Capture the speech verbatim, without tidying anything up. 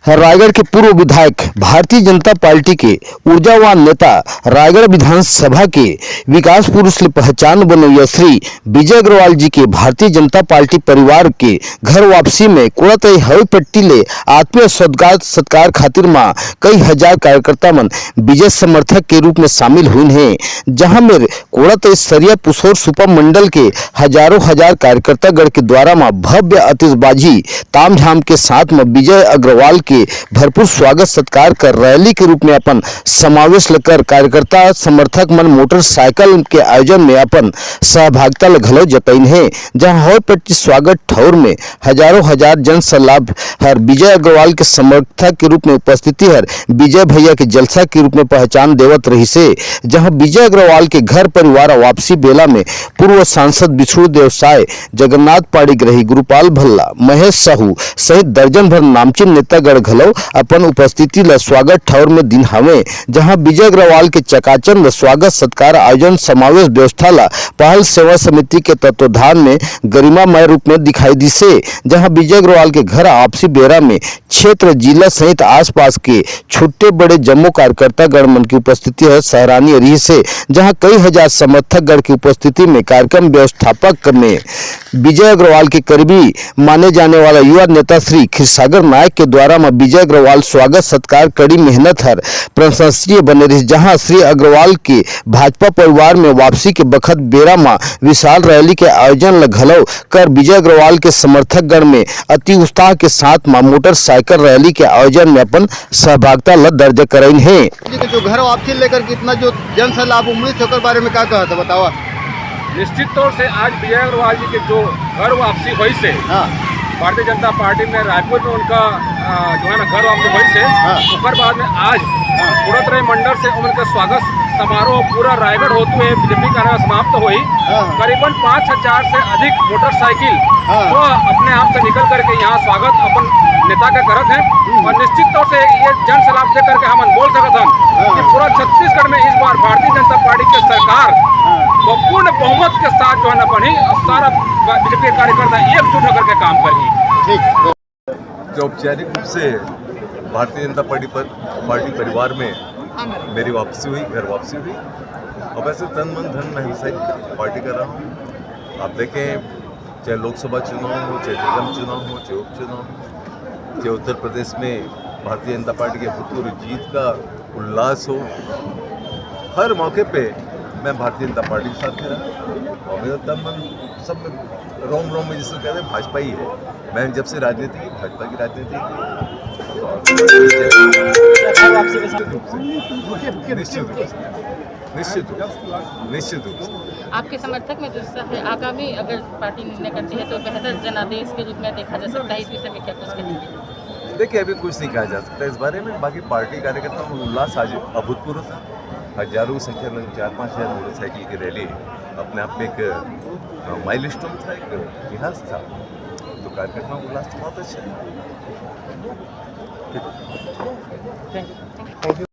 रायगढ़ के पूर्व विधायक, भारतीय जनता पार्टी के ऊर्जावान नेता, रायगढ़ विधानसभा के विकास पुरुष ले पहचान बनोइया श्री विजय अग्रवाल जी के भारतीय जनता पार्टी परिवार के घर वापसी में कोड़ातई हवाई पट्टी ले आत्मीय सत्कार, सत्कार खातिर म कई हजार कार्यकर्ता मन विजय समर्थक के रूप में शामिल हुइन हे, जहां मेर कोड़ातई सरिया पुसौर सुपा मंडल के हजारों हजार कार्यकर्ता गण के द्वारा म भव्य आतिशबाजी तामझाम के साथ म विजय अग्रवाल के भरपूर स्वागत सत्कार कर रैली के रूप में अपन समावेश ल कर कार्यकर्ता समर्थक मन मोटरसाइकिल के आयोजन में अपन सहभागिता ल घलो जतइन हे, जहां हवाई पट्टी स्वागत ठौर में हजारों हजार जन सैलाब हर विजय अग्रवाल के समर्थक के रूप में उपस्थिति हर विजय भैया के जलसा के रूप में पहचान देवत रहिसे, जहां विजय अग्रवाल के घर परिवार वापसी बेला में पूर्व सांसद विष्णुदेव साय, जगन्नाथ पाड़ीग्रही, गुरुपाल भल्ला, महेश साहू सहित दर्जन भर नामचीन नेतागण घलो अपन उपस्थिति ल स्वागत ठौर में दिन हवे, जहां विजय अग्रवाल के चकाचंद स्वागत सत्कार आयोजन समावेश व्यवस्था ल पहल सेवा समिति के तत्वाधान में गरिमामय रूप में दिखाई दिसे, जहां विजय अग्रवाल के घर आपसी बेरा में क्षेत्र, जिला सहित आसपास के छोटे बड़े जम्मो कार्यकर्ता गण मन की उपस्थिति ह सराहनीय रहिसे, जहां कई हजार समर्थक गण की उपस्थिति में कार्यक्रम व्यवस्थापक में विजय अग्रवाल के करीबी माने जाने वाला युवा नेता श्री क्षीरसागर नायक के द्वारा म विजय अग्रवाल स्वागत सत्कार कड़ी मेहनत हर प्रशंसनीय बने रहिस, जहां श्री अग्रवाल के भाजपा परिवार में वापसी के बखत बेरा म विशाल रैली के आयोजन ल घलो कर विजय अग्रवाल के समर्थक गण में अति उत्साह के साथ म मोटरसाइकिल रैली के आयोजन में अपन सहभागिता ल दर्ज करइन हे। जी, तो जो घर वापसी लेकर के इतना जो जन सैलाब उमड़ी से ओकर बारे में क्या कहा था, बतावा? निश्चित तौर से आज विजय अग्रवाल जी के जो घर वापसी होइस हे, हाँ। भारतीय जनता पार्टी में रायपुर में उनका, अ, जो है ना, घर वापसी होइस हे, हाँ। ओकर बाद में आज हाँ। कोड़ातई मंडल से उनके स्वागत समारोह पूरा रायगढ़ होते हुए बीजेपी कार्यालय समाप्त होई। हाँ। करीबन पाँच हजार से अधिक मोटरसाइकिल हाँ। स्व अपने आप से निकल करके यहाँ स्वागत अपन नेता का करत हैं। हम्म। और निश्चित तौर से ये जन सैलाब देख करके हम बोल सकत हन हाँ। कि पूरा छत्तीसगढ़ में इस बार भारतीय जनता पार्टी की सरकार हाँ। वो पूर्ण बहुमत के साथ जो है ना बनी और सारा बीजेपी कार्यकर्ता एकजुट होकर के काम करी। ठीक। जो औपचारिक रूप से भारतीय जनता पार्टी पर, पार्टी परिवार में मेरी वापसी हुई, घर वापसी हुई, और वैसे तन मन धन मैं हमेशा ही पार्टी कर रहा हूँ। आप देखें, चाहे लोकसभा चुनाव हो, चाहे निगम चुनाव हो, चाहे उपचुनाव हो, चाहे उत्तर प्रदेश में भारतीय जनता पार्टी के अभूतपूर्व जीत का उल्लास हो, हर मौके पे मैं भारतीय जनता पार्टी के साथ खड़ा हूँ। और मेरा तन मन सब में, रोम रोम में, जिसको कहते हैं, भाजपा ही है। मैंने जब से राजनीति की, भाजपा की राजनीति की। निश्चित रूप से, निश्चित रूप से, निश्चित रूप से। आपके समर्थक में तो उत्साह है, आगामी अगर पार्टी निर्णय करती है तो बेहतर जनादेश के रूप में देखा जा सकता है, इस विषय में क्या कुछ कहेंगे? देखिए, अभी कुछ नहीं कहा जा सकता इस बारे में। बाकी पार्टी कार्यकर्ताओं में उल्लास आज अभूतपूर्व था। हजारों की संख्या में चार पाँच हजार मोटरसाइकिल की रैली अपने आप में एक, अ, माइलस्टोन था, एक इतिहास था। तो कार्यकर्ताओं का उल्लास तो बहुत अच्छा है।